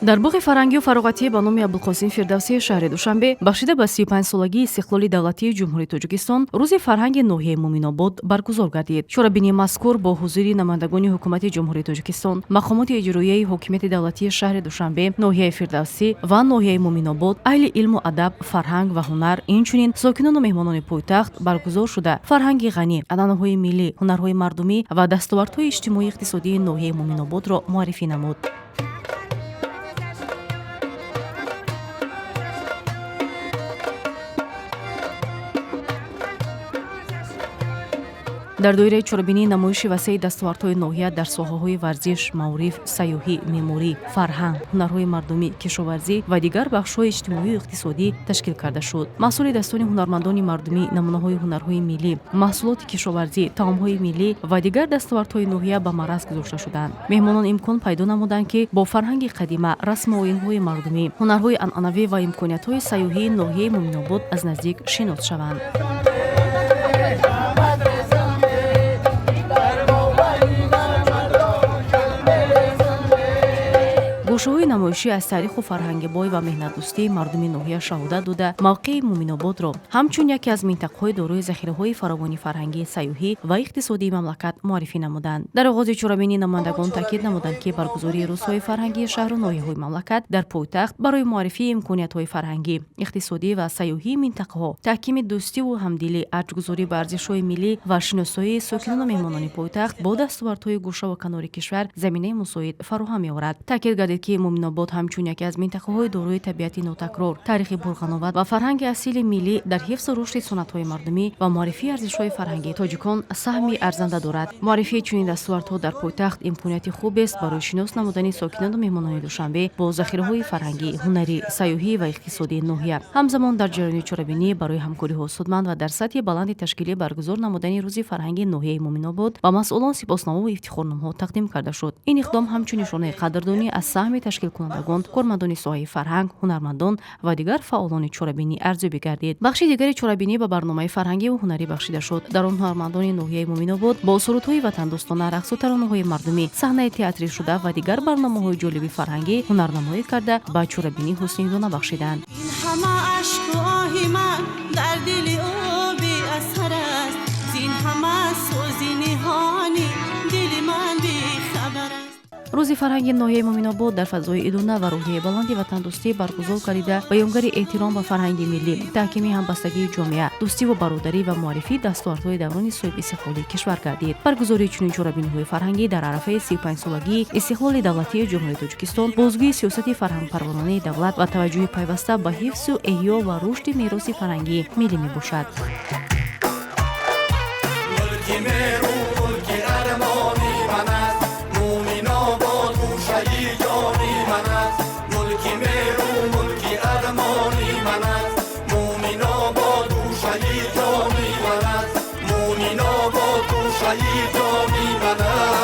Дар боғи фарҳангию фароғатӣ ба номи Абулқосим Фирдавсии шаҳри Душанбе, бахшида ба 35-солагии истиқлоли давлатии Ҷумҳурии Тоҷикистон, Рӯзи фарҳанги ноҳияи Муминобод баргузор гардид. Чорабинии мазкур бо ҳузури намояндагони Ҳукумати Ҷумҳурии Тоҷикистон, мақомоти иҷроияи ҳокимияти давлатии шаҳри Душанбе, ноҳияи Фирдавсӣ ва ноҳияи Муминобод, аҳли илму адаб, фарҳанг ва ҳунар, инчунин сокинону меҳмонони пойтахт баргузор шуда, фарҳанги ғанӣ, анъанаҳои миллӣ, ҳунарҳои мардумӣ ва дастовардҳои иҷтимоию иқтисодии ноҳияи Муминободро муаррифӣ намуд. Дар доираи чорабинии намоиши васеи дастовардҳои ноҳия дар соҳаҳои варзиш, маориф, сайёҳӣ, меъморӣ, фарҳанг, ҳунарҳои мардумӣ, кишоварзӣ ва дигар бахшҳои иҷтимоию иқтисодӣ ташкил карда шуд. Маҳсули дастони ҳунармандони мардумӣ, намунаҳои ҳунарҳои миллӣ, маҳсулоти кишоварзӣ, таомҳои миллӣ ва дигар дастовардҳои ноҳия ба маъраз гузошта шуданд. Меҳмонон имкон пайдо намуданд, ки бо фарҳанги қадима, расму оинҳои мардумӣ, ҳунарҳои анъанавӣ ва имкониятҳои сайёҳии ноҳияи Муминобод аз наздик шинос шаванд. Гӯшаҳои намоишӣ аз таъриху фарҳанги бой ва меҳнатдӯстии мардуми ноҳия шаҳодат дода, мавқеи Муминободро ҳамчун яке аз минтақаҳои дорои захираҳои фаровони фарҳангӣ, сайёҳӣ ва иқтисодии мамлакат муаррифӣ намуданд. Дар оғози чорабинӣ намояндагон таъкид намуданд, ки баргузории рӯзҳои фарҳангии шаҳру ноҳияҳои мамлакат дар пойтахт барои муаррифии имкониятҳои фарҳангӣ, иқтисодӣ ва сайёҳии минтақаҳо, таҳкими дӯстиву ҳамдилӣ, арҷгузорӣ ба арзишҳои миллӣ ва шиносоии сокинону меҳмонони пойтахт бо дастовардҳои гӯшаву канори кишвар заминаи мусоид фароҳам меорад. Таъкид гардид, ки Муминобод ҳамчун яке аз минтақаҳои дорои табиати нотакрор, таърихи пурғановат ва фарҳанги асили миллӣ дар ҳифзу рушди суннатҳои мардумӣ ва муаррифии арзишҳои фарҳангии тоҷикон саҳми арзанда дорад. Муаррифии чунин дастовардҳо дар пойтахт имконияти хубест барои шинос намудани сокинону меҳмонони Душанбе бо захираҳои фарҳангӣ, ҳунарӣ, сайёҳӣ ва иқтисодии ноҳия. Ҳамзамон, дар ҷараёни чорабинӣ барои ҳамкориҳо судманд ва дар сатҳи баланди ташкилӣ баргузор намудани Рӯзи фарҳанги ноҳияи Муминобод ба масъулон сипосномаву ифтихорномаҳо тақдим карда шуд. Ин иқдом ҳамчун нишонаи қадрдонӣ аз саҳми ташкилкунандагон, кормандони соҳаи фарҳанг, ҳунармандон ва дигар фаъолони чорабинӣ арзёбӣ гардид. Бахши дигари чорабинӣ ба барномаи фарҳангиву ҳунарӣ бахшида шуд. Дар он ҳунармандони ноҳияи Муминобод бо сурудҳои ватандӯстона, рақсу таронаҳои мардумӣ, саҳнаи театрӣ шуда ва дигар барномаҳои ҷолиби фарҳангӣ ҳунарнамоӣ карда, ба чорабинӣ ҳусни идона бахшиданд. Ин ҳама ашку оҳи ман дар дили ӯ беасар аст, зин ҳама сӯзи ниҳонӣ дили ман бехабар аст. Рӯзи фарҳанги ноҳияи Муминобод дар фазои идона ва рӯҳияи баланди ватандӯстӣ баргузор гардида, баёнгари эҳтиром ба фарҳанги миллӣ, таҳкими ҳамбастагии ҷомеа, дӯстиву бародарӣ ва муаррифии дастовардҳои даврони соҳибистиқлолии кишвар гардид. Баргузории чунин чорабиниҳои фарҳангӣ дар арафаи 35-солагии истиқлоли давлатии Ҷумҳурии Тоҷикистон бозгӯи сиёсати фарҳангпарваронаи давлат ва таваҷҷӯҳи пайваста ба ҳифзу эҳё ва рушди мероси фарҳангии миллӣ мебошад. Мулки меру, мулки армони ман аст, Муминобод гӯшаи ҷони ман аст. Мулки меру, мулки армони ман аст, Муминобод гӯшаи ҷони ман аст, Муминобод гӯшаи ҷони ман аст.